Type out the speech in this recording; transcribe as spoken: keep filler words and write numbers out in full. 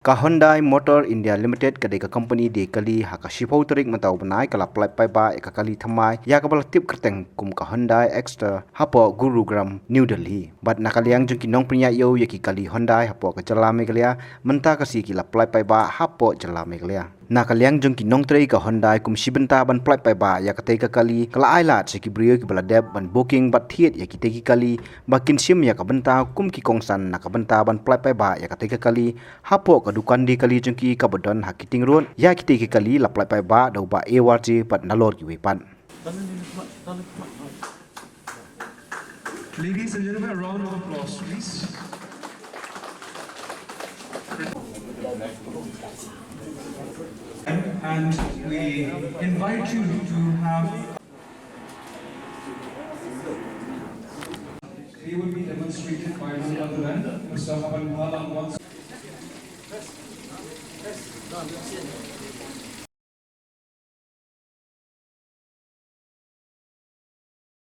Ka Hyundai Motor India Limited ka dei ka company die kali. Ha ka shiphew tarik mynta u bnai ka la pynlait paidbah ïa ka kali thymmai ïa kaba la tip kyrteng kum ka Hyundai Exter hapoh Gurugram, New Delhi. Bad na ka liang jong ki nongpynïaid ïew ïa ki kali Hyundai hapoh ka jylla Meghalaya, mynta ka sngi ki la pynlait paidbah hapoh jylla Meghalaya. Na ka liang jong ki nongtrei ka Hyundai, kum shi bynta ban pynlait paidbah ïa katei ka kali, ka la ai lad sha ki briew kiba la dep ban booking bad thied ïa kitei ki kali ba kin shim ïa ka bynta kum ki kongsan na ka bynta ban pynlait paidbah ïa katei ka kali hapoh ka dukan die kali jong ki kaba don ha Keating Road. Ïa kitei ki kali la pynlait paidbah da u Bah A Warjee bad nalor kiwei pat. Ladies and gentlemen, a round of applause, please. And we invite you to have. They will be demonstrated by none other than Mister Haban Pal on one.